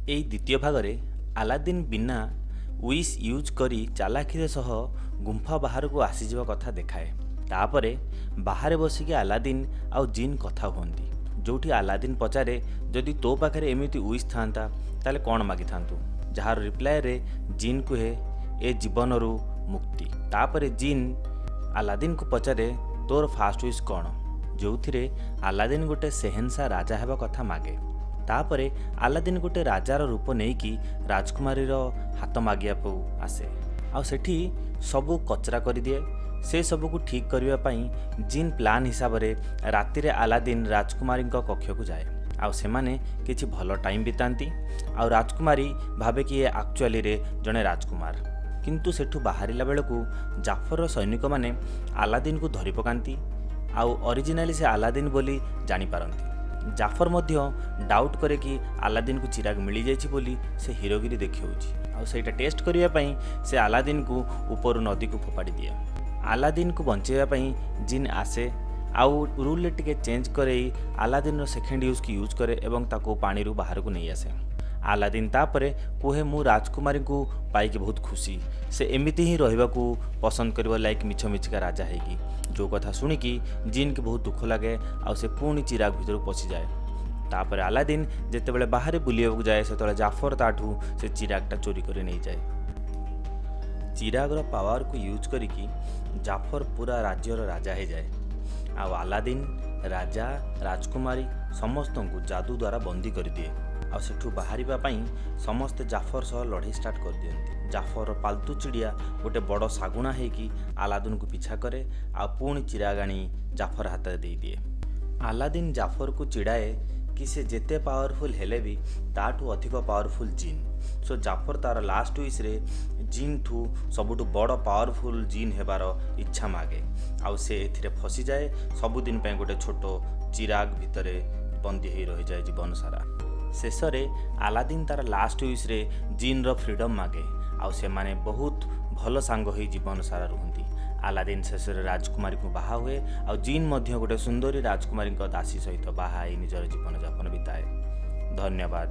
ଏଇ ଦ୍ୱିତୀୟ ଭାଗରେ ଆଲାଦ୍ଦିନ ବିନା ୱିଶ୍ ୟୁଜ୍ କରି ଚାଲାଖିର ସହ ଗୁମ୍ଫା ବାହାରକୁ ଆସିଯିବା କଥା ଦେଖାଏ। ତାପରେ ବାହାରେ ବସିକି ଆଲାଦ୍ଦିନ ଆଉ ଜିନ୍ କଥା ହୁଅନ୍ତି, ଯେଉଁଠି ଆଲାଦ୍ଦିନ ପଚାରେ, ଯଦି ତୋ ପାଖରେ ଏମିତି ୱିଶ୍ ଥାନ୍ତା, ତାହେଲେ କ'ଣ ମାଗିଥାନ୍ତୁ? ଯାହାର ରିପ୍ଲାଏରେ ଜିନ୍ କୁହେ, ଏ ଜୀବନରୁ ମୁକ୍ତି। ତାପରେ ଜିନ୍ ଆଲାଦ୍ଦିନକୁ ପଚାରେ, ତୋର ଫାଷ୍ଟ ୱିଶ୍ କ'ଣ? ଯେଉଁଥିରେ ଆଲାଦ୍ଦିନ ଗୋଟେ ସେହେନ୍ସା ରାଜା ହେବା କଥା ମାଗେ। ତାପରେ ଆଲାଦ୍ଦିନ ଗୋଟେ ରାଜାର ରୂପ ନେଇକି ରାଜକୁମାରୀର ହାତ ମାଗିବାକୁ ଆସେ ଆଉ ସେଠି ସବୁ କଚରା କରିଦିଏ। ସେ ସବୁକୁ ଠିକ୍ କରିବା ପାଇଁ ଜିନ୍ ପ୍ଲାନ୍ ହିସାବରେ ରାତିରେ ଆଲାଦ୍ଦିନ ରାଜକୁମାରୀଙ୍କ କକ୍ଷକୁ ଯାଏ ଆଉ ସେମାନେ କିଛି ଭଲ ଟାଇମ୍ ବିତାନ୍ତି ଆଉ ରାଜକୁମାରୀ ଭାବେ କି ଏ ଆକ୍ଚୁଆଲିରେ ଜଣେ ରାଜକୁମାର। କିନ୍ତୁ ସେଠୁ ବାହାରିଲା ବେଳକୁ ଜାଫରର ସୈନିକମାନେ ଆଲାଦ୍ଦିନକୁ ଧରି ପକାନ୍ତି ଆଉ ଅରିଜିନାଲି ସେ ଆଲାଦ୍ଦିନ ବୋଲି ଜାଣିପାରନ୍ତି। ଜାଫର ମଧ୍ୟ ଡାଉଟ୍ କରେ କି ଆଲାଦ୍ଦିନକୁ ଚିରାଗ ମିଳିଯାଇଛି ବୋଲି ସେ ହିରୋଗିରି ଦେଖାଉଛି ଆଉ ସେଇଟା ଟେଷ୍ଟ କରିବା ପାଇଁ ସେ ଆଲାଦ୍ଦିନକୁ ଉପରୁ ନଦୀକୁ ଫୋପାଡ଼ି ଦିଏ। ଆଲାଦ୍ଦିନକୁ ବଞ୍ଚାଇବା ପାଇଁ ଜିନ୍ ଆସେ ଆଉ ରୁଲ୍ରେ ଟିକେ ଚେଞ୍ଜ କରେଇ ଆଲାଦ୍ଦିନର ସେକେଣ୍ଡ ୱିଶ୍କୁ ୟୁଜ୍ କରେ ଏବଂ ତାକୁ ପାଣିରୁ ବାହାରକୁ ନେଇ ଆସେ। ଆଲାଦ୍ଦିନ ତାପରେ କୁହେ, ମୁଁ ରାଜକୁମାରୀଙ୍କୁ ପାଇକି ବହୁତ ଖୁସି। ସେ ଏମିତି ହିଁ ରହିବାକୁ ପସନ୍ଦ କରିବ, ଲାଇକ୍ ମିଛ ମିଛିକା ରାଜା ହେଇକି। ଯେଉଁ କଥା ଶୁଣିକି ଜିନ୍କି ବହୁତ ଦୁଃଖ ଲାଗେ ଆଉ ସେ ପୁଣି ଚିରାଗ ଭିତରକୁ ପଶିଯାଏ। ତାପରେ ଆଲାଦ୍ଦିନ ଯେତେବେଳେ ବାହାରେ ବୁଲିବାକୁ ଯାଏ, ସେତେବେଳେ ଜାଫର ତାଠୁ ସେ ଚିରାଗଟା ଚୋରି କରି ନେଇଯାଏ। ଚିରାଗର ପାୱାରକୁ ୟୁଜ୍ କରିକି ଜାଫର ପୁରା ରାଜ୍ୟର ରାଜା ହେଇଯାଏ ଆଉ ଆଲାଦ୍ଦିନ, ରାଜା, ରାଜକୁମାରୀ ସମସ୍ତଙ୍କୁ ଯାଦୁ ଦ୍ୱାରା ବନ୍ଦୀ କରିଦିଏ ଆଉ ସେଠୁ ବାହାରିବା ପାଇଁ ସମସ୍ତେ ଜାଫର ସହ ଲଢ଼େଇ ଷ୍ଟାର୍ଟ କରିଦିଅନ୍ତି। ଜାଫରର ପାଲତୁ ଚିଡ଼ିଆ ଗୋଟେ ବଡ଼ ଶାଗୁଣା ହେଇକି ଆଲାଦ୍ଦିନକୁ ପିଛା କରେ ଆଉ ପୁଣି ଚିରାଗ ଆଣି ଜାଫର ହାତରେ ଦେଇଦିଏ। ଆଲାଦ୍ଦିନ ଜାଫରକୁ ଚିଡ଼ାଏ କି ସେ ଯେତେ ପାୱାରଫୁଲ୍ ହେଲେ ବି ତାଠୁ ଅଧିକ ପାୱାରଫୁଲ୍ ଜିନ୍। ସୋ ଜାଫର ତାର ଲାଷ୍ଟ ୱିଶ୍ରେ ଜିନ୍ଠୁ ସବୁଠୁ ବଡ଼ ପାୱାରଫୁଲ୍ ଜିନ୍ ହେବାର ଇଚ୍ଛା ମାଗେ ଆଉ ସେ ଏଥିରେ ଫସିଯାଏ। ସବୁଦିନ ପାଇଁ ଗୋଟେ ଛୋଟ ଚିରାଗ ଭିତରେ ବନ୍ଦୀ ହେଇ ରହିଯାଏ ଜୀବନ ସାରା। ଶେଷରେ ଆଲାଦ୍ଦିନ ତାର ଲାଷ୍ଟ ୱିଶ୍ରେ ଜିନ୍ର ଫ୍ରିଡ଼ମ୍ ମାଗେ ଆଉ ସେମାନେ ବହୁତ ଭଲ ସାଙ୍ଗ ହେଇ ଜୀବନ ସାରା ରୁହନ୍ତି। ଆଲାଦ୍ଦିନ ଶେଷରେ ରାଜକୁମାରୀକୁ ବାହା ହୁଏ ଆଉ ଜିନ୍ ମଧ୍ୟ ଗୋଟେ ସୁନ୍ଦରୀ ରାଜକୁମାରୀଙ୍କ ଦାସୀ ସହିତ ବାହା ହେଇ ନିଜର ଜୀବନଯାପନ ବିତାଏ। ଧନ୍ୟବାଦ।